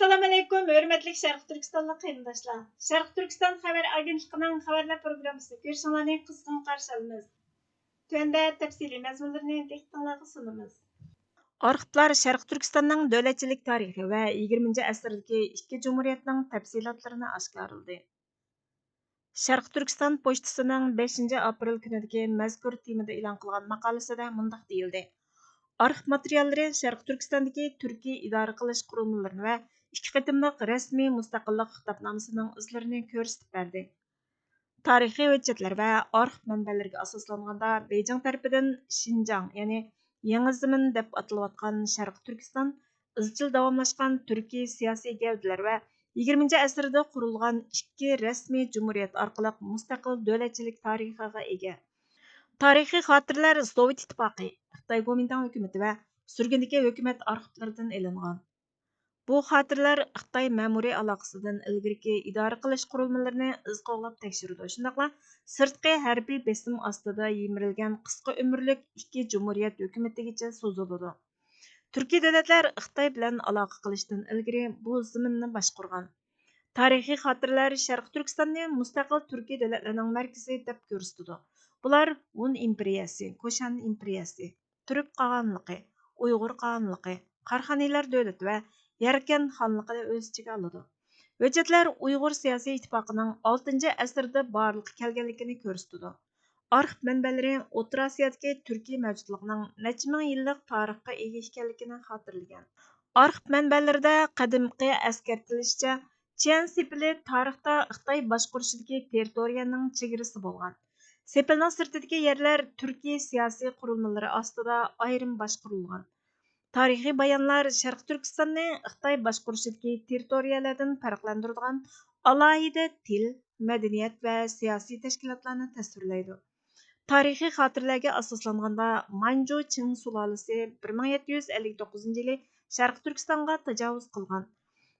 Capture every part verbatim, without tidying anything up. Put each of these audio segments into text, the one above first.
ئەسسالامۇئەلەيكۇم، ھۆرمەتلىك شەرقىي تۈركىستانلىق قېرىنداشلار! شەرقىي تۈركىستان خەۋەر ئاگېنتلىقىنىڭ خەۋەرلەر پروگراممىسىنى كۆرۈشۈڭلارنى قىزغىن قارشى ئالىمىز. تۆۋەندە تەپسىلىي مەزمۇنلىرىنى دىققىتىڭلارغا سۇنىمىز. ئارخىپلار شەرقىي تۈركىستاننىڭ دۆلەتچىلىك تارىخى ۋە يىگىرمىنچى ئەسىردىكى ئىككى جۇمھۇرىيەتنىڭ تەپسىلاتلىرىنى ئاشكارىلىدى. شەرقىي تۈركىستان پوچتىسىنىڭ بەشىنچى ئاپرېل كۈنىدىكى مەزكۇر تېمىدا ئېلان قىلغان ماقالىسىدە مۇنداق دېيىلدى: ئارخىپ ماتېرىياللىرى شەرقىي تۈركىستاندىكى تۈركىي ئىدارە قىلىش قۇرۇلمىلىرىنى ۋە ئىككى قېتىملىق رەسمىي مۇستەقىللىق خىتابنامىسىنىڭ ئىزلىرىنى كۆرسىتىپ بەردى. تارىخىي ھۆججەتلەر ۋە ئارخىپ مەنبەلىرىگە ئاساسلانغاندا، بېيجىڭ تەرىپىدىن شىنجاڭ، يەنى يېڭى زېمىن دەپ ئاتىلىۋاتقان شەرقىي تۈركىستان ئىزچىل داۋاملاشقان تۈركىي سىياسىي گەۋدىلەر ۋە يىگىرمىنچى ئەسىردە قۇرۇلغان ئىككى رەسمىي جۇمھۇرىيەت ئارقىلىق مۇستەقىل دۆلەتچىلىك تارىخىغا ئىگە. تارىخىي خاتىرىلەر سوۋېت ئىتتىپاقى، خىتاي گومىنداڭ ھۆكۈمىتى ۋە سۈرگۈندىكى ھۆكۈمەت ئارخىپلىرىدىن ئېلىنغان. بۇ خاتىرىلەر خىتاي مەمۇرىي ئالاقىسىدىن ئىلگىرىكى ئىدارە قىلىش قۇرۇلمىلىرىنى ئىز قوغلاپ تەكشۈرىدۇ، شۇنداقلا سىرتقى ھەربىي بېسىم ئاستىدا يىمىرىلگەن قىسقا ئۆمۈرلۈك ئىككى جۇمھۇرىيەت ھۆكۈمىتىگىچە سوزۇلىدۇ. تۈركىي دۆلەتلەر خىتاي بىلەن ئالاقە قىلىشتىن ئىلگىرى بۇ زېمىننى باشقۇرغان. تارىخىي خاتىرىلەر شەرقىي تۈركىستاننى مۇستەقىل تۈركىي دۆلەتلەرنىڭ مەركىزى دەپ كۆرسىتىدۇ. بۇلار ھۇن ئىمپېرىيەسى، كوشان ئىمپېرىيەسى، تۈرك قاغانلىقى، ئۇيغۇر قاغانلىقى، قاراخانىيلار دۆلىتى ۋە يەركەن خانلىقىنى ئۆز ئىچىگە ئالىدۇ. ھۆججەتلەر ئۇيغۇر سىياسىي ئىتتىپاقىنىڭ ئالتىنچى ئەسىردە بارلىققا كەلگەنلىكىنى كۆرسىتىدۇ. ئارخىپ مەنبەلىرى ئوتتۇرا ئاسىيادىكى تۈركىي مەۋجۇتلۇقىنىڭ نەچچە مىڭ يىللىق تارىخقا ئىگە ئىكەنلىكىنى خاتىرىلىگەن. ئارخىپ مەنبەلىرىدە قەدىمكى ئەسكەرتىلىشىچە، چيەن سېپىلى تارىختا خىتاي باشقۇرۇشىدىكى تېررىتورىيەنىڭ چېگرىسى بولغان. سېپىلنىڭ سىرتىدىكى يەرلەر تۈركىي سىياسىي قۇرۇلمىلىرى ئاستىدا ئايرىم باشقۇرۇلغان. تارىخىي بايانلار شەرقىي تۈركىستاننى خىتاي باشقۇرۇشىدىكى تېررىتورىيەلەردىن پەرقلەندۈرىدىغان ئالاھىدە تىل، مەدەنىيەت ۋە سىياسىي تەشكىلاتلارنى تەسۋىرلەيدۇ. تارىخىي خاتىرىلەرگە ئاساسلانغاندا، مانجۇ چىڭ سۇلالىسى بىر مىڭ يەتتە يۈز ئەللىك توققۇزىنچى يىلى شەرقىي تۈركىستانغا تاجاۋۇز قىلغان.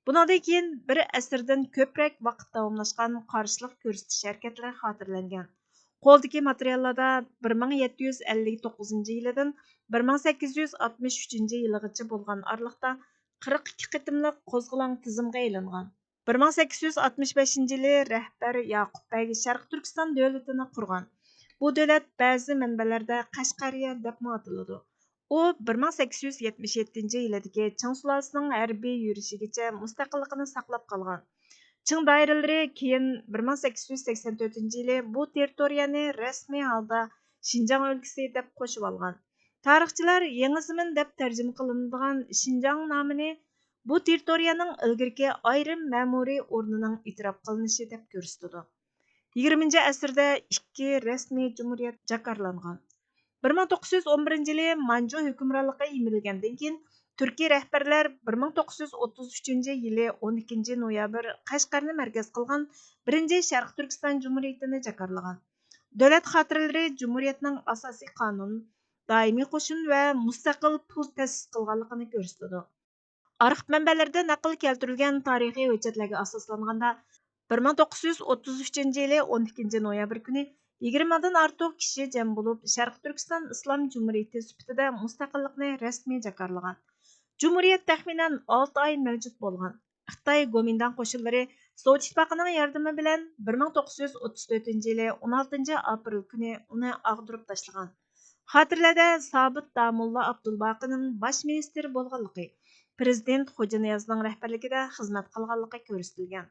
بۇنىڭدىن كېيىن بىر ئەسىردىن كۆپرەك ۋاقىت داۋاملاشقان قارشىلىق كۆرسىتىش ھەرىكەتلىرى خاتىرىلەنگەن. قولدىكى ماتېرىياللاردا بىر مىڭ يەتتە يۈز ئەللىك توققۇزىنچى يىلىدىن بىر مىڭ سەككىز يۈز ئاتمىش ئۈچىنچى يىلىغىچە بولغان ئارىلىقتا قىرىق ئىككى قېتىملىق قوزغىلاڭ تىزىمغا ئېلىنغان. بىر مىڭ سەككىز يۈز ئاتمىش بەشىنچى يىلى رەھبەر ياقۇپ بەگ شەرقىي تۈركىستان دۆلىتىنى قۇرغان. بۇ دۆلەت بەزى مەنبەلەردە قەشقەرىيە دەپمۇ ئاتىلىدۇ. ئۇ بىر مىڭ سەككىز يۈز يەتمىش يەتتىنچى يىلىدىكى چىڭ سۇلالىسىنىڭ ھەربىي يۈرۈشىگىچە مۇستەقىللىقىنى ساقلاپ قالغان. چىڭ دائىرىلىرى كېيىن بىر مىڭ سەككىز يۈز سەكسەن تۆتىنچى يىلى بۇ تېررىتورىيەنى رەسمىي ھالدا شىنجاڭ ئۆلكىسى دەپ قوشۇۋالغان. تارىخچىلار يېڭى زېمىن دەپ تەرجىمە قىلىنىدىغان شىنجاڭ نامىنى بۇ تېررىتورىيەنىڭ ئىلگىرىكى ئايرىم مەمۇرىي ئورنىنىڭ ئېتىراپ قىلىنىشى دەپ كۆرسىتىدۇ. يىگىرمىنچى ئەسىردە ئىككى رەسمىي جۇمھۇرىيەت جاكارلانغان. بىر مىڭ توققۇز يۈز ئون بىرىنچى يىلى مانجۇ ھۆكۈمرانلىقى يىمىرىلگەندىن كېيىن، تۈركىي رەھبەرلەر بىر مىڭ توققۇز يۈز ئوتتۇز ئۈچىنچى يىلى ئون ئىككىنچى نويابىر قەشقەرنى مەركەز قىلغان بىرىنچى شەرقىي تۈركىستان جۇمھۇرىيىتىنى جاكارلىغان. دۆلەت خاتىرىلىرى جۇمھۇرىيەتنىڭ ئاساسىي قانۇن، دائىمىي قوشۇن ۋە مۇستەقىل پۇل تەسىس قىلغانلىقىنى كۆرسىتىدۇ. ئارخىپ مەنبەلىرىدە نەقىل كەلتۈرۈلگەن تارىخىي ھۆججەتلەرگە ئاساسلانغاندا، بىر مىڭ توققۇز يۈز ئوتتۇز ئۈچىنچى يىلى ئون ئىككىنچى نويابىر كۈنى يىگىرمە مىڭدىن ئارتۇق كىشى جەم بولۇپ، شەرقىي تۈركىستان ئىسلام جۇمھۇرىيىتى سۈپىتىدە مۇستەقىللىقنى رەسمىي جاكارلىغان. جۇمھۇرىيەت تەخمىنەن ئالتە ئاي مەۋجۇت بولغان. خىتاي گومىنداڭ قوشۇنلىرى سوۋېت ئىتتىپاقىنىڭ ياردىمى بىلەن بىر مىڭ توققۇز يۈز ئوتتۇز تۆتىنچى يىلى ئون ئالتىنچى ئاپرېل كۈنى ئۇنى ئاغدۇرۇپ تاشلىغان. خاتىرىلەردە سابىت داموللا ئابدۇلباقىنىڭ باش مىنىستىر بولغانلىقى، پىرېزىدېنت خوجانىيازنىڭ رەھبەرلىكىدە خىزمەت قىلغانلىقى كۆرسىتىلگەن.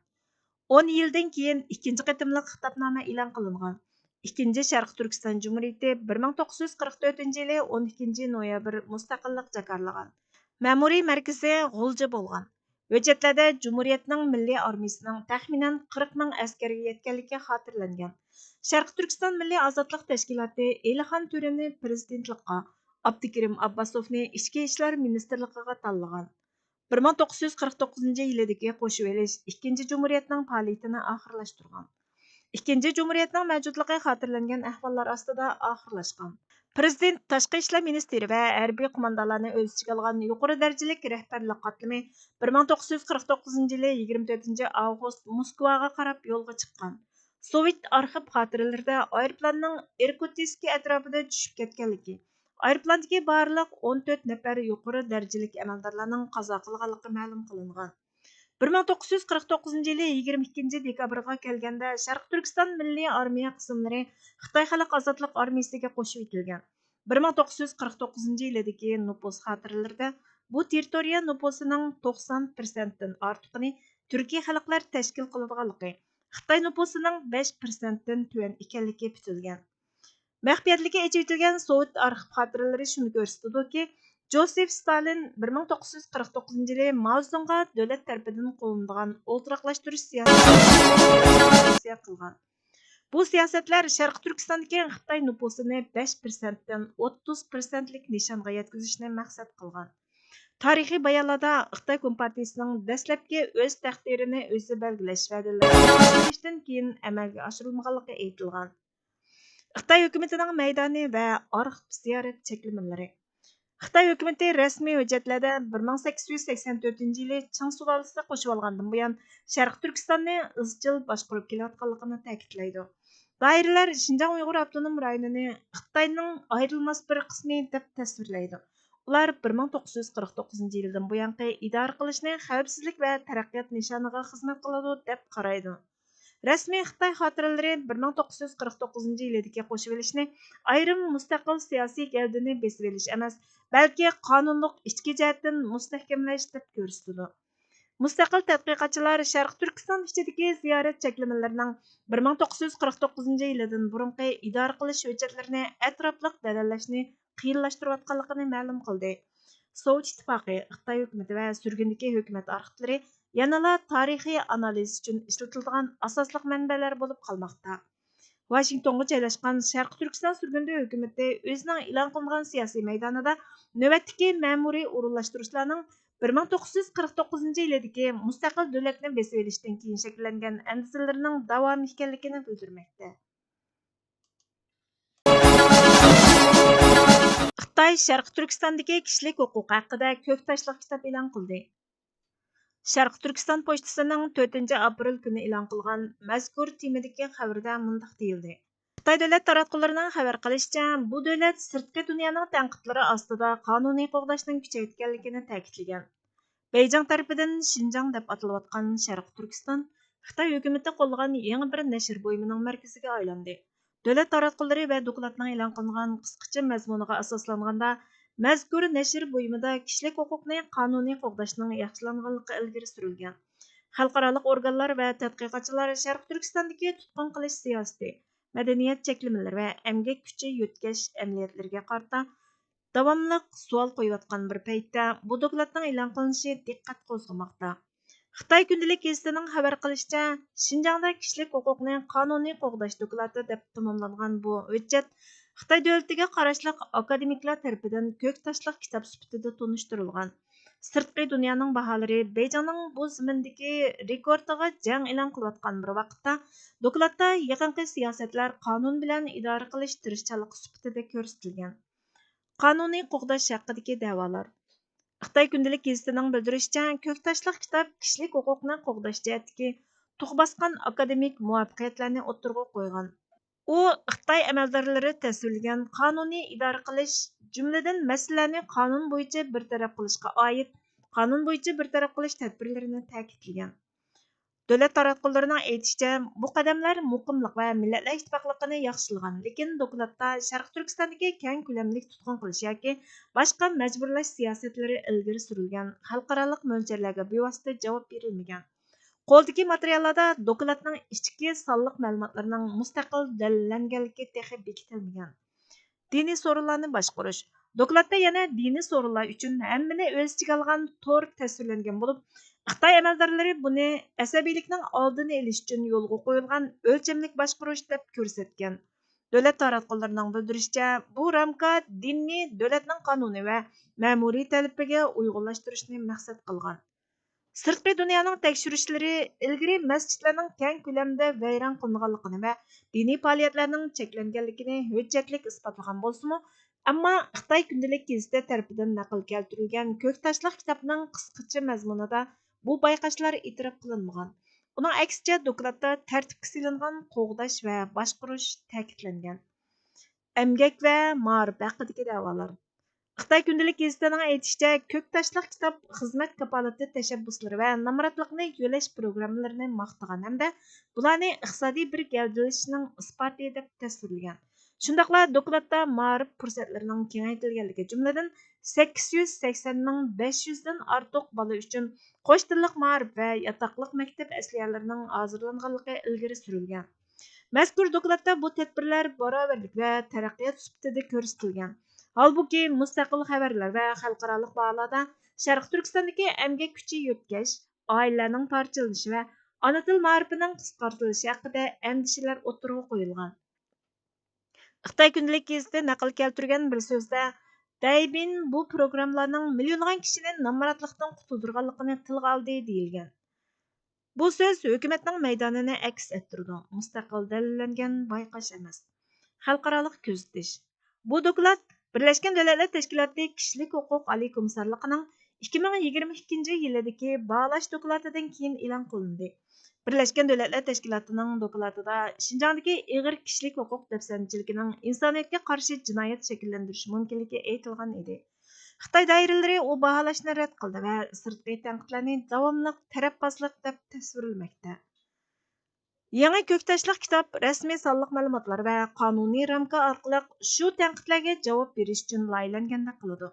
ئون يىلدىن كېيىن ئىككىنچى قېتىملىق خىتابنامە ئېلان قىلىنغان. ئىككىنچى شەرقىي تۈركىستان جۇمھۇرىيىتى بىر مىڭ توققۇز يۈز قىرىق تۆتىنچى يىلى ئون ئىككىنچى نويابىر مۇستەقىللىق جاكارلىغان. مەمۇرىي مەركىزى غۇلجا بولغان. ھۆججەتلەردە جۇمھۇرىيەتنىڭ مىللىي ئارمىيىسىنىڭ تەخمىنەن قىرىق مىڭ ئەسكەرگە يەتكەنلىكى خاتىرىلەنگەن. شەرقىي تۈركىستان مىللىي ئازادلىق تەشكىلاتى ئېلىخان تۈرىنى پىرېزىدېنتلىققا، ئابدۇكېرىم ئابباسوفنى ئىچكى ئىشلار مىنىستىرلىقىغا تاللىغان. بىر مىڭ توققۇز يۈز قىرىق توققۇزىنچى يىلىدىكى قوشۇۋېلىش ئىككىنچى جۇمھۇرىيەتنىڭ پائالىيىتىنى ئاخىرلاشتۇرغان. ئىككىنچى جۇمھۇرىيەتنىڭ مەۋجۇتلۇقى خاتىرىلەنگەن ئەھۋاللار ئاستىدا ئاخىرلاشقان. پىرېزىدېنت، تاشقى ئىشلار مىنىستىرى ۋە ھەربىي قوماندانلارنى ئۆز ئىچىگە ئالغان يۇقىرى دەرىجىلىك رەھبەرلىك قاتلىمى بىر مىڭ توققۇز يۈز قىرىق توققۇزىنچى يىلى يىگىرمە تۆتىنچى ئاۋغۇست موسكۋاغا قاراپ يولغا چىققان. سوۋېت ئارخىپ خاتىرىلىرىدە ئايروپىلاننىڭ ئىركۇتسكى ئەتراپىدا چۈشۈپ كەتكەنلىكى، ئايروپىلاندىكى بارلىق ئون تۆت نەپەر يۇقىرى دەرىجىلىك ئەمەلدارلارنىڭ قازا قىلغانلىقى مەلۇم قىلىنغان. بىر مىڭ توققۇز يۈز قىرىق توققۇزىنچى يىلى يىگىرمە ئىككىنچى دېكابىرغا كەلگەندە، شەرقىي تۈركىستان مىللىي ئارمىيە قىسىملىرى خىتاي خەلق ئازادلىق ئارمىيىسىگە قوشۇۋېتىلگەن. بىر مىڭ توققۇز يۈز قىرىق توققۇزىنچى يىلىدىكى نوپۇس خاتىرىلىرىدە بۇ تېررىتورىيە نوپۇسىنىڭ توقسان پىرسەنتتىن ئارتۇقىنى تۈركىي خەلقلەر تەشكىل قىلىدىغانلىقى، خىتاي نوپۇسىنىڭ بەش پىرسەنتتىن تۆۋەن ئىكەنلىكى پۈتۈلگەن. مەخپىيەتلىكى ئېچىۋېتىلگەن سوۋېت ئارخىپ خاتىرىلىرى شۇنى كۆرسىتىدۇكى، جوسىف ستالىن بىر مىڭ توققۇز يۈز قىرىق توققۇزىنچى يىلى ماۋزېدۇڭغا دۆلەت تەرىپىدىن قوللىنىدىغان ئولتۇراقلاشتۇرۇش سىياسىتى تەۋسىيە قىلغان. بۇ سىياسەتلەر شەرقىي تۈركىستاندىكى خىتاي نوپۇسىنى بەش پىرسەنتتىن ئوتتۇز پىرسەنتلىك نىشانغا يەتكۈزۈشنى مەقسەت قىلغان. تارىخىي بايانلاردا خىتاي كومپارتىيىسىنىڭ دەسلەپكى ئۆز تەقدىرىنى ئۆزى بەلگىلەش ۋەدىلىرىنى بېرىشتىن كېيىن ئەمەلگە ئاشۇرۇلمىغانلىقى ئېيتىلغان. خىتاي ھۆكۈمىتىنىڭ مەيدانى ۋە ئارخىپ زىيارەت چەكلىمىلىرى. خىتاي ھۆكۈمىتى رەسمىي ھۆججەتلەردە بىر مىڭ سەككىز يۈز سەكسەن تۆتىنچى يىلى چىڭ سۇلالىسى قوشۇۋالغاندىن بۇيان، شەرقىي تۈركىستاننى ئىزچىل باشقۇرۇپ كېلىۋاتقانلىقىنى تەكىتلەيدۇ. دائىرىلەر شىنجاڭ ئۇيغۇر ئاپتونوم رايونىنى خىتاينىڭ ئايرىلماس بىر قىسمى دەپ تەسۋىرلەيدۇ. ئۇلار بىر مىڭ توققۇز يۈز قىرىق توققۇزىنچى يىلدىن بۇيانقى ئىدارە قىلىشنى خەۋپسىزلىك ۋە تەرەققىيات نىشانىغا خىزمەت قىلىدۇ، دەپ قارايدۇ. رەسمىي خىتاي خاتىرىلىرى بىر مىڭ توققۇز يۈز قىرىق توققۇزىنچى يىلىدىكى قوشۇۋېلىشنى ئايرىم مۇستەقىل سىياسىي گەۋدىنى بېسىۋېلىش ئەمەس، بەلكى قانۇنلۇق ئىچكى جەھەتتىن مۇستەھكەملەش دەپ كۆرسىتىدۇ. مۇستەقىل تەتقىقاتچىلار شەرقىي تۈركىستان ئىچىدىكى زىيارەت چەكلىمىلىرىنىڭ بىر مىڭ توققۇز يۈز قىرىق توققۇزىنچى يىلىدىن بۇرۇنقى ئىدارە قىلىش ھۆججەتلىرىنى ئەتراپلىق دەلىللەشنى قىيىنلاشتۇرۇۋاتقانلىقىنى مەلۇم قىلدى. سوۋېت ئىتتىپاقى، خىتاي ھۆكۈمىتى ۋە سۈرگۈندىكى ھۆكۈمەت ئارخىپلىرى يەنىلا تارىخىي ئانالىز ئۈچۈن ئىشلىتىلىدىغان ئاساسلىق مەنبەلەر بولۇپ قالماقتا. ۋاشىنگتونغا جايلاشقان شەرقىي تۈركىستان سۈرگۈندە ھۆكۈمىتى ئۆزىنىڭ ئېلان قىلىنغان سىياسىي مەيدانىدا نۆۋەتتىكى مەمۇرىي ئورۇنلاشتۇرۇشلارنىڭ بىر مىڭ توققۇز يۈز قىرىق توققۇزىنچى يىلىدىكى مۇستەقىل دۆلەتنى بېسىۋېلىشتىن كېيىن شەكىللەنگەن ئەندىزىلىرىنىڭ داۋامى ئىكەنلىكىنى بىلدۈرمەكتە. خىتاي شەرقىي تۈركىستاندىكى كىشىلىك ھوقۇق ھەققىدە كۆك تاشلىق كىتاب ئېلان قىلدى. شەرقىي تۈركىستان پوچتىسىنىڭ تۆتىنچى ئاپرېل كۈنى ئېلان قىلغان مەزكۇر تېمىدىكى خەۋىرىدە مۇنداق دېيىلدى: خىتاي دۆلەت تاراتقۇلىرىنىڭ خەۋەر قىلىشىچە، بۇ دۆلەت سىرتقى دۇنيانىڭ تەنقىدلىرى ئاستىدا قانۇنىي قوغداشنىڭ كۈچەيتكەنلىكىنى تەكىتلىگەن. بېيجىڭ تەرىپىدىن شىنجاڭ دەپ ئاتىلىۋاتقان شەرقىي تۈركىستان خىتاي ھۆكۈمىتى قوللىغان يېڭى بىر نەشر بۇيۇمىنىڭ مەركىزىگە ئايلاندى. دۆلەت تاراتقۇلىرى ۋە دوكلاتنىڭ ئېلان قىلىنغان قىسقىچە مەزمۇنىغا ئاساسلانغاندا، مەزكۇر نەشر بۇيۇمىدا كىشىلىك ھوقۇقنى قانۇنىي قوغداشنىڭ ياخشىلانغانلىقى ئىلگىرى سۈرۈلگەن. خەلقئارالىق ئورگانلار ۋە تەتقىقاتچىلار شەرقىي تۈركىستاندىكى تۇتقۇن قىلىش سىياسىتى، مەدەنىيەت چەكلىمىلىرى ۋە ئەمگەك كۈچى يۆتكەش ئەمەلىيەتلىرىگە قارىتا داۋاملىق سوئال قويۇۋاتقان بىر پەيتتە، بۇ دوكلاتنىڭ ئېلان قىلىنىشى دىققەت قوزغىماقتا. خىتاي كۈندىلىك گېزىتىنىڭ خەۋەر قىلىشىچە، شىنجاڭدا كىشىلىك ھوقۇقنى قانۇنىي قوغداش دوكلاتى دەپ تاماملانغان بۇ ھۆججەت خىتاي دۆلىتىگە قاراشلىق ئاكادېمىكلار تەرىپىدىن كۆك تاشلىق كىتاب سۈپىتىدە تونۇشتۇرۇلغان. سىرتقى دۇنيانىڭ باھالىرى بېيجىڭنىڭ بۇ زېمىندىكى رېكورتىغا جەڭ ئېلان قىلىۋاتقان بىر ۋاقىتتا، دوكلاتتا يېقىنقى سىياسەتلەر قانۇن بىلەن ئىدارە قىلىش تىرىشچانلىقى سۈپىتىدە كۆرسىتىلگەن. قانۇنىي قوغداش ھەققىدىكى دەۋالار. خىتاي كۈندىلىك گېزىتىنىڭ بىلدۈرۈشىچە، كۆك تاشلىق كىتاب كىشىلىك ھوقۇقنى قوغداش جەھەتتىكى تۇغ باسقان ئاكادېمىك مۇۋەپپەقىيەتلەرنى ئوتتۇرىغا قويغان. ئۇ خىتاي ئەمەلدارلىرى تەسۋىرلىگەن قانۇنىي ئىدارە قىلىش، جۈملىدىن مەسىلىلەرنى قانۇن بويىچە بىر تەرەپ قىلىشقا ئائىت قانۇن بويىچە بىر تەرەپ قىلىش تەدبىرلىرىنى تەكىتلىگەن. دۆلەت تاراتقۇلىرىنىڭ ئېيتىشىچە، بۇ قەدەملەر مۇقىملىق ۋە مىللەتلەر ئىتتىپاقلىقىنى ياخشىلىغان، لېكىن دوكلاتتا شەرقىي تۈركىستاندىكى كەڭ كۆلەملىك تۇتقۇن قىلىش ياكى باشقا مەجبۇرلاش سىياسەتلىرى ئىلگىرى سۈرۈلگەن خەلقئارالىق مۆلچەرلەرگە بىۋاسىتە جاۋاب بېرىلمىگەن. قولدىكى ماتېرىياللاردا دوكلاتنىڭ ئىچكى سانلىق مەلۇماتلىرىنىڭ مۇستەقىل دەلىللەنگەنلىكى تېخى بېكىتىلمىگەن. دىنىي سورۇنلارنى باشقۇرۇش. دوكلاتتا يەنە دىنىي سورۇنلار ئۈچۈن ھەممىنى ئۆز ئىچىگە ئالغان تور تەسۋىرلەنگەن بولۇپ، خىتاي ئەمەلدارلىرى بۇنى ئەسەبىيلىكنىڭ ئالدىنى ئېلىش ئۈچۈن يولغا قويۇلغان ئۆلچەملىك باشقۇرۇش دەپ كۆرسەتكەن. دۆلەت تاراتقۇلىرىنىڭ بىلدۈرۈشىچە، بۇ رامكا دىننى دۆلەتنىڭ قانۇنى ۋە مەمۇرىي تەلىپىگە ئۇيغۇنلاشتۇرۇشنى مەقسەت قىلغان. سىرتقى دۇنيانىڭ تەكشۈرۈشلىرى ئىلگىرى مەسچىتلەرنىڭ كەڭ كۆلەمدە ۋەيران قىلىنغانلىقىنى ۋە دىنىي پائالىيەتلەرنىڭ چەكلەنگەنلىكىنى ھۆججەتلىك ئىسپاتلىغان بولسىمۇ، ئەمما خىتاي كۈندىلىك گېزىتى تەرىپىدىن نەقىل كەلتۈرۈلگەن كۆك تاشلىق كىتابنىڭ قىسقىچە مەزمۇنىدا بۇ بايقاشلار ئېتىراپ قىلىنمىغان. ئۇنىڭ ئەكسىچە، دوكلاتتا تەرتىپكە سېلىنغان قوغداش ۋە باشقۇرۇش تەكىتلەنگەن. ئەمگەك ۋە مائارىپ ھەققىدىكى دەۋالار. خىتاي كۈندىلىك گېزىتىنىڭ ئېيتىشىچە، كۆكتاشلىق كىتاب خىزمەت كاپالىتى تەشەببۇسلىرى ۋە نامراتلىقنى يۆلەش پروگراممىلىرىنى ماختىغان ھەمدە بۇلارنى ئىقتىسادىي بىر گەۋدىلىشىشنىڭ ئىسپاتى دەپ تەسۋىرلىگەن. شۇنداقلا دوكلاتتا مائارىپ پۇرسەتلىرىنىڭ كېڭەيتىلگەنلىكى، جۈملىدىن سەككىز يۈز سەكسەن مىڭ بەش يۈزدىن ئارتۇق بالا ئۈچۈن قوش تىللىق مائارىپ ۋە ياتاقلىق مەكتەپ ئەسلىھەلىرىنىڭ ھازىرلانغانلىقى ئىلگىرى سۈرۈلگەن. مەزكۇر دوكلاتتا بۇ تەدبىرلەر باراۋەرلىك ۋە تەرەققىيات سۈپىتىدە كۆرسىتىلگەن. ھالبۇكى، مۇستەقىل خەۋەرلەر ۋە خەلقئارالىق باھالاردا شەرقىي تۈركىستاندىكى ئەمگەك كۈچى يۆتكەش، ئائىلىلەرنىڭ پارچىلىنىشى ۋە ئانا تىل مائارىپىنىڭ قىسقارتىلىشى ھەققىدە ئەندىشىلەر ئوتتۇرىغا قويۇلغان. خىتاي كۈندىلىك گېزىتى نەقىل كەلتۈرگەن بىر سۆزدە، دەيبىن بۇ پروگراممىلارنىڭ مىليونلىغان كىشىنى نامراتلىقتىن قۇتۇلدۇرغانلىقىنى تىلغا ئالدى، دېيىلگەن. بۇ سۆز ھۆكۈمەتنىڭ مەيدانىنى ئەكس ئەتتۈرىدۇ، مۇستەقىل دەلىللەنگەن بايقاش ئەمەس. خەلقئارالىق كۆزىتىش. بۇ دوكلات بىرلەشكەن دۆلەتلەر تەشكىلاتى كىشىلىك ھوقۇق ئالىي كومىسسارلىقىنىڭ ئىككى مىڭ يىگىرمە ئىككىنچى يىلىدىكى باھالاش دوكلاتىدىن كېيىن ئېلان قىلىندى. بىرلەشكەن دۆلەتلەر تەشكىلاتىنىڭ دوكلاتىدا شىنجاڭدىكى ئېغىر كىشىلىك ھوقۇق دەپسەندىچىلىكىنىڭ ئىنسانىيەتكە قارشى جىنايەت شەكىللەندۈرۈشى مۇمكىنلىكى ئېيتىلغان ئىدى. خىتاي دائىرىلىرى ئۇ باھالاشنى رەت قىلدى ۋە سىرتقى تەنقىدلەرنى داۋاملىق تەرەپبازلىق دەپ تەسۋىرلىمەكتە. يېڭى كۆكتاشلىق كىتاب رەسمىي سانلىق مەلۇماتلار ۋە قانۇنىي رامكا ئارقىلىق شۇ تەنقىدلەرگە جاۋاب بېرىش ئۈچۈن لايىھەلەنگەندەك قىلىدۇ.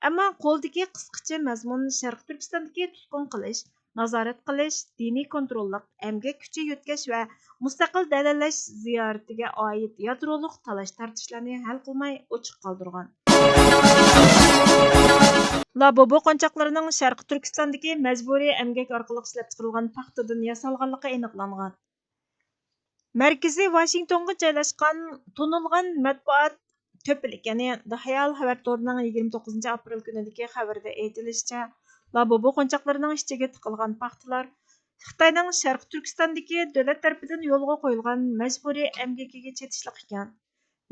ئەمما قولدىكى قىسقىچە مەزمۇن شەرقىي تۈركىستاندىكى تۇتقۇن قىلىش، نازارەت قىلىش، دىنىي كونتروللۇق، ئەمگەك كۈچى يۆتكەش ۋە مۇستەقىل دەلىللەش زىيارىتىگە ئائىت يادرولۇق تالاش-تارتىشلارنى ھەل قىلماي ئوچۇق قالدۇرغان. لابۇبۇ قونچاقلىرىنىڭ شەرقىي تۈركىستاندىكى مەجبۇرىي ئەمگەك ئارقىلىق ئىشلەپچىقىرىلغان پاختىدىن ياسالغانلىقى ئېنىقلانغان. مەركىزى ۋاشىنگتونغا جايلاشقان تونۇلغان مەتبۇئات تۆپىلىك، يەنى The Hayal خەۋەر تورىنىڭ يىگىرمە توققۇزىنچى ئاپرېل كۈنىدىكى خەۋىرىدە ئېيتىلىشىچە، لابۇبۇ قونچاقلىرىنىڭ ئىچىگە تىقىلغان پاختىلار خىتاينىڭ شەرقىي تۈركىستاندىكى دۆلەت تەرىپىدىن يولغا قويۇلغان مەجبۇرىي ئەمگىكىگە چېتىشلىق ئىكەن.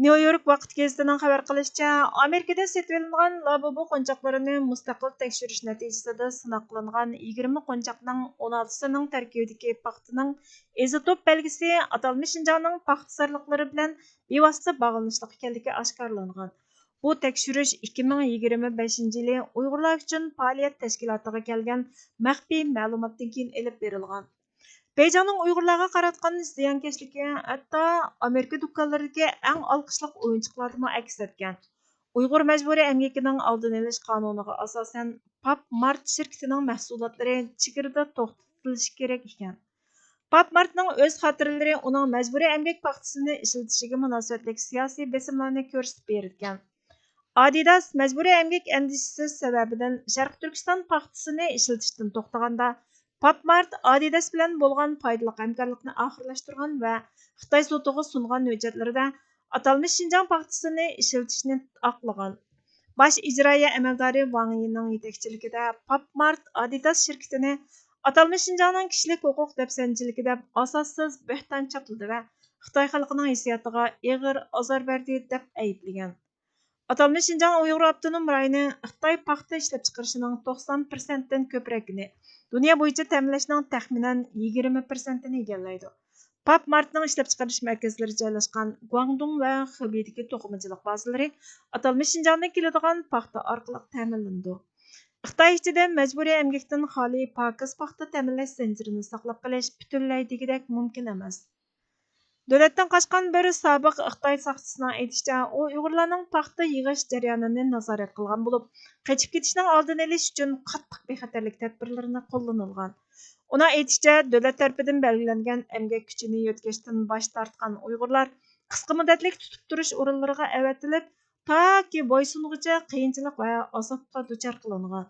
نيۇ يورك ۋاقىت گېزىتىنىڭ خەۋەر قىلىشىچە، ئامېرىكىدا سېتىۋېلىنغان لابۇبۇ قونچاقلىرىنى مۇستەقىل تەكشۈرۈش نەتىجىسىدە سىناق قىلىنغان يىگىرمە قونچاقنىڭ ئون ئالتىسىنىڭ تەركىبىدىكى پاختىنىڭ ئىزوتوپ بەلگىسى ئاتالمىش شىنجاڭنىڭ پاختىسارلىقلىرى بىلەن بىۋاسىتە باغلىنىشلىق ئىكەنلىكى ئاشكارىلانغان. بۇ تەكشۈرۈش ئىككى مىڭ يىگىرمە بەشىنچى يىلى ئۇيغۇرلار ئۈچۈن پائالىيەت تەشكىلاتىغا كەلگەن مەخپىي مەلۇماتتىن كېيىن ئېلىپ بېرىلغان. بېيجىڭنىڭ ئۇيغۇرلارغا قاراتقان زىيانكەشلىكى ھەتتا ئامېرىكا دۇكانلىرىدىكى ئەڭ ئالقىشلىق ئويۇنچۇقلاردىمۇ ئەكس ئەتكەن. ئۇيغۇر مەجبۇرىي ئەمگىكىنىڭ ئالدىنى ئېلىش قانۇنىغا ئاساسەن، پاپ مارت شىركىتىنىڭ مەھسۇلاتلىرى چېگرىدا توختىتىلىشى كېرەك ئىكەن. پاپ مارتنىڭ ئۆز خاتىرىلىرى ئۇنىڭ مەجبۇرىي ئەمگەك پاختىسىنى ئىشلىتىشىگە مۇناسىۋەتلىك سىياسىي بېسىملارنى كۆرسىتىپ بېرىدىكەن. ئادىداس مەجبۇرىي ئەمگەك ئەندىشىسى سەۋەبىدىن شەرقىي تۈركىستان پاختىسىنى ئىشلىتىشتىن توختىغاندا، پاپ مارت ئادىداس بىلەن بولغان پايدىلىق ھەمكارلىقنى ئاخىرلاشتۇرغان ۋە خىتاي سوتىغا سۇنغان ھۆججەتلىرىدە ئاتالمىش شىنجاڭ پاختىسىنى ئىشلىتىشنى ئاقلىغان. باش ئىجرائىيە ئەمەلدارى ۋاڭ يىنىڭ يېتەكچىلىكىدە پاپ مارت ئادىداس شىركىتىنى ئاتالمىش شىنجاڭنىڭ كىشىلىك ھوقۇق دەپسەندىچىلىكى دەپ ئاساسسىز بۆھتان چاپلىدى ۋە خىتاي خەلقىنىڭ ھېسسىياتىغا ئېغىر ئازار بەردى دەپ ئەيىبلىگەن. ئاتالمىش شىنجاڭ ئۇيغۇر ئاپتونوم رايونى خىتاي پاختا ئىشلەپچىقىرىشىنىڭ توقسان پىرسەنتتىن كۆپرەكىنى، دۇنيا بويىچە تەمىنلەشنىڭ تەخمىنەن يىگىرمە پىرسەنتىنى ئىگىلەيدۇ. پاپ مارتنىڭ ئىشلەپچىقىرىش مەركەزلىرى جايلاشقان گۇاڭدۇڭ ۋە خېبېيدىكى توقۇمىچىلىق بازىلىرى ئاتالمىش شىنجاڭدىن كېلىدىغان پاختا ئارقىلىق تەمىنلىنىدۇ. خىتاي ئىچىدە مەجبۇرىي ئەمگەكتىن خالىي پاكىز پاختا تەمىنلەش زەنجىرىنى ساقلاپ قېلىش پۈتۈنلەي دېگۈدەك مۇمكىن ئەمەس. دۆلەتتىن قاچقان بىر سابىق خىتاي ساقچىسىنىڭ ئېيتىشىچە، ئۇ ئۇيغۇرلارنىڭ پاختا يىغىش جەريانىنى نازارەت قىلغان بولۇپ، قېچىپ كېتىشنىڭ ئالدىنى ئېلىش ئۈچۈن قاتتىق بىخەتەرلىك تەدبىرلىرىنى قوللىنىلغان. ئۇنىڭ ئېيتىشىچە، دۆلەت تەرىپىدىن بەلگىلەنگەن ئەمگەك كۈچىنى يۆتكەشتىن باش تارتقان ئۇيغۇرلار قىسقا مۇددەتلىك تۇتۇپ تۇرۇش ئورۇنلىرىغا ئەۋەتىلىپ، تاكى بويسۇنغۇچە قىيىنچىلىق ۋە ئازابقا دۇچار قىلىنغان.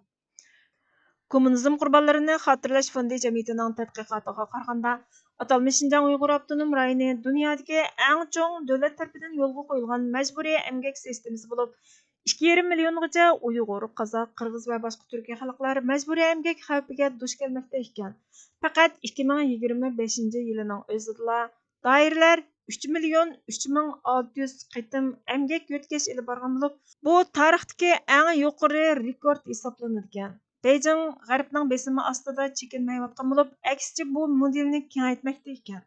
كوممۇنىزم قۇربانلىرىنى خاتىرىلەش فوندى جەمئىيىتىنىڭ تەتقىقاتىغا قارىغاندا، ئاتالمىش شىنجاڭ ئۇيغۇر ئاپتونوم رايونى دۇنيادىكى ئەڭ چوڭ دۆلەت تەرىپىدىن يولغا قويۇلغان مەجبۇرىي ئەمگەك سىستېمىسى بولۇپ، ئىككى يېرىم مىليونغىچە ئۇيغۇر، قازاق، قىرغىز ۋە باشقا تۈركىي خەلقلەر مەجبۇرىي ئەمگەك خەۋپىگە دۇچ كەلمەكتە ئىكەن. پەقەت ئىككى مىڭ يىگىرمە بەشىنچى يىلىنىڭ ئۆزىدىلا دائىرىلەر ئۈچ مىليون ئۈچ مىڭ ئالتە يۈز قېتىم ئەمگەك يۆتكەش ئېلىپ بارغان بولۇپ، بۇ تارىختىكى ئەڭ يۇقىرى رېكورت ھېسابلىنىدىكەن. بېيجىڭ غەربنىڭ بېسىمى ئاستىدا چېكىنمەيۋاتقان بولۇپ، ئەكسىچە بۇ مودېلنى كېڭەيتمەكتە ئىكەن.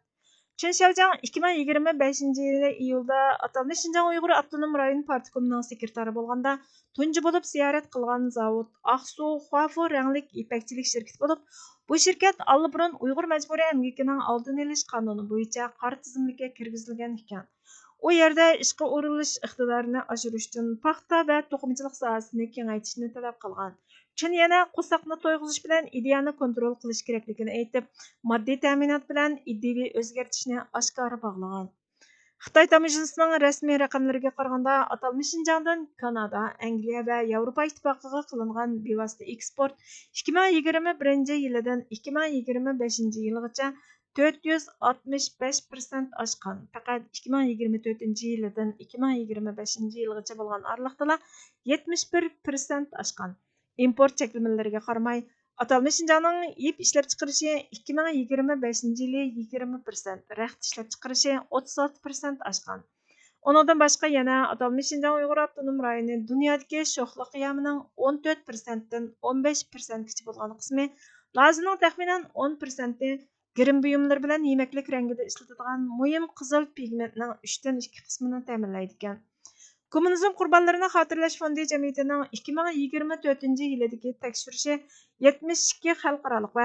چېن شياۋجياڭ ئىككى مىڭ يىگىرمە بەشىنچى يىلى ئىيۇلدا ئاتالمىش شىنجاڭ ئۇيغۇر ئاپتونوم رايون پارتكومىنىڭ سېكرېتارى بولغاندا، تۇنجى بولۇپ زىيارەت قىلغان زاۋۇت ئاقسۇ خۇافۇ رەڭلىك يىپەكچىلىك شىركىتى بولۇپ، بۇ شىركەت ئاللىبۇرۇن ئۇيغۇر مەجبۇرىي ئەمگىكىنىڭ ئالدىنى ئېلىش قانۇنى بويىچە قارا تىزىملىككە كىرگۈزۈلگەن ئىكەن. ئۇ يەردە ئىشقا ئورۇنلىشىش ئىقتىدارىنى ئاشۇرۇش ئۈچۈن پاختا ۋە توقۇمىچىلىق ساھەسىنى كېڭەيتىشنى تەلەپ قىلغان. چېن يەنە قورساقنى تويغۇزۇش بىلەن ئىدىيەنى كونترول قىلىش كېرەكلىكىنى ئېيتىپ، ماددىي تەمىنات بىلەن ئىدىيىۋى ئۆزگەرتىشنى ئاشكارا باغلىغان. خىتاي تاموژنىسىنىڭ رەسمىي رەقەملىرىگە قارىغاندا، ئاتالمىش شىنجاڭدىن كانادا، ئەنگلىيە ۋە ياۋروپا ئىتتىپاقىغا قىلىنغان بىۋاسىتە ئېكسپورت ئىككى مىڭ يىگىرمە بىرىنچى يىلىدىن ئىككى مىڭ يىگىرمە بەشىنچى يىلغىچە تۆت يۈز ئاتمىش بەش پىرسەنت ئاشقان. پەقەت ئىككى مىڭ يىگىرمە تۆتىنچى يىلىدىن ئىككى مىڭ يىگىرمە بەشىنچى يىلغىچە بولغان ئارىلىقتىلا يەتمىش بىر پىرسەنت ئاشقان. ئىمپورت چەكلىمىلىرىگە قارىماي، ئاتالمىش شىنجاڭنىڭ يىپ ئىشلەپچىقىرىشى ئىككى مىڭ يىگىرمە بەشىنچى يىلى يىگىرمە پىرسەنت، رەخت ئىشلەپچىقىرىشى ئوتتۇز ئالتە پىرسەنت ئاشقان. ئۇنىڭدىن باشقا يەنە ئاتالمىش شىنجاڭ ئۇيغۇر ئاپتونوم رايونى دۇنيادىكى شوخلا قىيامىنىڭ ئون تۆت پىرسەنتتىن ئون بەش پىرسەنتكىچە بولغان قىسمى، لازىنىڭ تەخمىنەن ئون پىرسەنتى، گىرىم بۇيۇملىرى بىلەن يېمەكلىك رەڭگىدە ئىشلىتىدىغان مۇھىم قىزىل پىگمېنتنىڭ ئۈچتىن ئىككى قىسمىنى تەمىنلەيدىكەن. كوممۇنىزم قۇربانلىرىنى خاتىرىلەش فوندى جەمئىيىتىنىڭ ئىككى مىڭ يىگىرمە تۆتىنچى يىلىدىكى تەكشۈرۈشى يەتمىش ئىككى خەلقئارالىق ۋە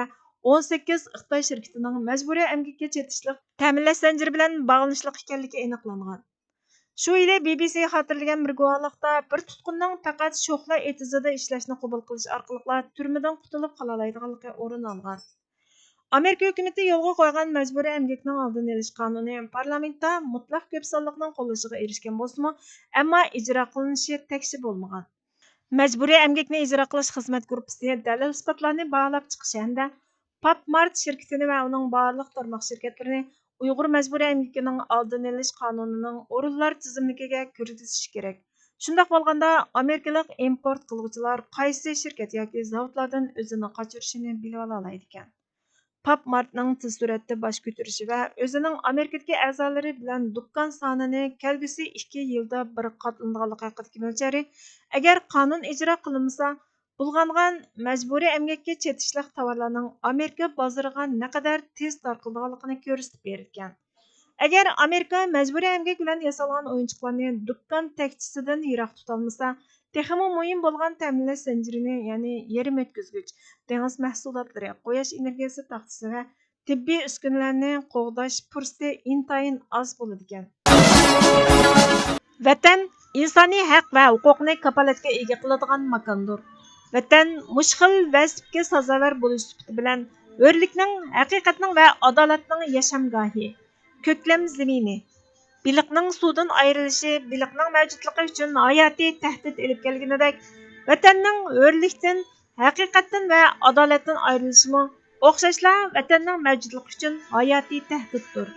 ئون سەككىز خىتاي شىركىتىنىڭ مەجبۇرىي ئەمگەككە چېتىشلىق تەمىنلەش زەنجىرى بىلەن باغلىنىشلىق ئىكەنلىكى ئېنىقلانغان. شۇ يىلى بى بى سى خاتىرىلىگەن بىر گۇۋاھلىقتا، بىر تۇتقۇننىڭ پەقەت شوخلا ئېتىزىدا ئىشلەشنى قوبۇل قىلىش ئارقىلىقلا تۈرمىدىن قۇتۇلۇپ قالالايدىغانلىقى ئورۇن ئالغان. ئامېرىكا ھۆكۈمىتى يولغا قويغان مەجبۇرىي ئەمگەكنىڭ ئالدىنى ئېلىش قانۇنى پارلامېنتتا مۇتلەق كۆپ سانلىقنىڭ قوللىشىغا ئېرىشكەن بولسىمۇ، ئەمما ئىجرا قىلىنىشى تەكشى بولمىغان. مەجبۇرىي ئەمگەكنى ئىجرا قىلىش خىزمەت گۇرۇپپىسى دەلىل-ئىسپاتلارنى باھالاپ چىقىش ھەمدە پاپ مارت شىركىتىنى ۋە ئۇنىڭ بارلىق تارماق شىركەتلىرىنى ئۇيغۇر مەجبۇرىي ئەمگىكىنىڭ ئالدىنى ئېلىش قانۇنىنىڭ ئورۇنلار تىزىملىكىگە كىرگۈزۈش كېرەك. شۇنداق بولغاندا، ئامېرىكىلىق ئىمپورت قىلغۇچىلار قايسى شىركەت ياكى زاۋۇتلاردىن ئۆزىنى قاچۇرۇشىنى بىلىۋالالايدىكەن. پاپ مارتنىڭ تېز سۈرئەتتە باش كۆتۈرۈشى ۋە ئۆزىنىڭ ئامېرىكىدىكى ئەزالىرى بىلەن دۇكان سانىنى كەلگۈسى ئىككى يىلدا بىر قاتلىنىدىغانلىقى ھەققىدىكى مۆلچەرى، ئەگەر قانۇن ئىجرا قىلىنمىسا، بۇلغانغان مەجبۇرىي ئەمگەككە چېتىشلىق تاۋارلارنىڭ ئامېرىكا بازىرىغا نەقەدەر تېز تارقىلىدىغانلىقىنى كۆرسىتىپ بېرىدىكەن. ئەگەر ئامېرىكا مەجبۇرىي ئەمگەك بىلەن ياسالغان ئويۇنچۇقلارنى دۇكان تەكچىسىدىن يىراق تۇتالمىسا، تېخىمۇ مۇھىم بولغان تەمىنلەش زەنجىرىنى، يەنى يېرىم ئۆتكۈزگۈچ، دېڭىز مەھسۇلاتلىرى، قۇياش ئېنېرگىيەسى تاختىسى ۋە تېببىي ئۈسكۈنىلەرنى قوغداش پۇرسىتى ئىنتايىن ئاز بولىدىكەن. ۋەتەن ئىنسانىي ھەق ۋە ھوقۇقنى كاپالەتكە ئىگە قىلىدىغان ماكاندۇر. ۋەتەن مۇشۇ خىل ۋەزىپىگە سازاۋەر بولۇش سۈپىتى بىلەن ئۆرلۈكنىڭ، ھەقىقەتنىڭ ۋە ئادالەتنىڭ ياشامگاھى، كۆكلەم زېمىنى. بېلىقنىڭ سۇدىن ئايرىلىشى بېلىقنىڭ مەۋجۇتلۇقى ئۈچۈن ھاياتىي تەھدىت ئېلىپ كەلگىنىدەك، ۋەتەننىڭ ھۆرلۈكتىن، ھەقىقەتتىن ۋە ئادالەتتىن ئايرىلىشىمۇ ئوخشاشلا ۋەتەننىڭ مەۋجۇتلۇقى ئۈچۈن ھاياتىي تەھدىتتۇر.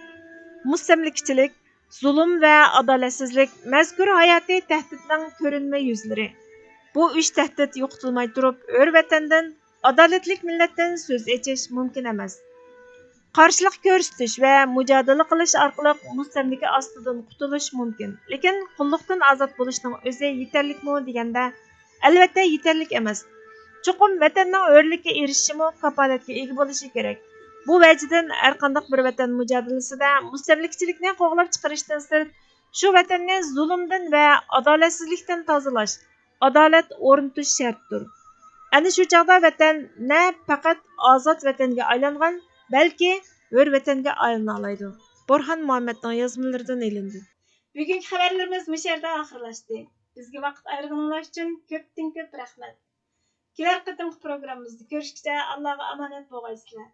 مۇستەملىكىچىلىك، زۇلۇم ۋە ئادالەتسىزلىك مەزكۇر ھاياتىي تەھدىتنىڭ كۆرۈنمە يۈزلىرى. بۇ ئۈچ تەھدىت يوقىتىلماي تۇرۇپ، ھۆر ۋەتەندىن، ئادالەتلىك مىللەتتىن سۆز ئېچىش مۇمكىن ئەمەس. قارشىلىق كۆرسىتىش ۋە مۇجادىلە قىلىش ئارقىلىق مۇستەملىكە ئاستىدىن قۇتۇلۇش مۇمكىن، لېكىن قۇللۇقتىن ئازاد بولۇشنىڭ ئۆزى يېتەرلىكمۇ دېگەندە، ئەلۋەتتە يېتەرلىك ئەمەس. چوقۇم ۋەتەننىڭ ھۆرلۈككە ئېرىشىشىمۇ كاپالەتكە ئىگە بولۇشى كېرەك. بۇ ۋەجىدىن ھەرقانداق بىر ۋەتەن مۇجادىلىسىدە مۇستەملىكىچىلىكنى قوغلاپ چىقىرىشتىن سىرت، شۇ ۋەتەننى زۇلۇمدىن ۋە ئادالەتسىزلىكتىن تازىلاش، ئادالەت ئورنىتىش شەرتتۇر. ئەنە شۇ چاغدا ۋەتەن نە پەقەت ئازاد ۋەتەنگە ئايلانغان، بەلكى ھۆر ۋەتەنگە ئايلىنالايدۇ. بورھان مۇھەممەدنىڭ يازمىلىرىدىن ئېلىندى. بۈگۈنكى خەۋەرلىرىمىز مۇشۇ يەردە ئاخىرلاشتى. بىزگە ۋاقىت ئايرىغىنىڭلار ئۈچۈن كۆپتىن كۆپ رەھمەت. كېلەر قېتىمقى پروگراممىمىزدا كۆرۈشكىچە ئاللاغا ئامانەت بولغايسىلەر.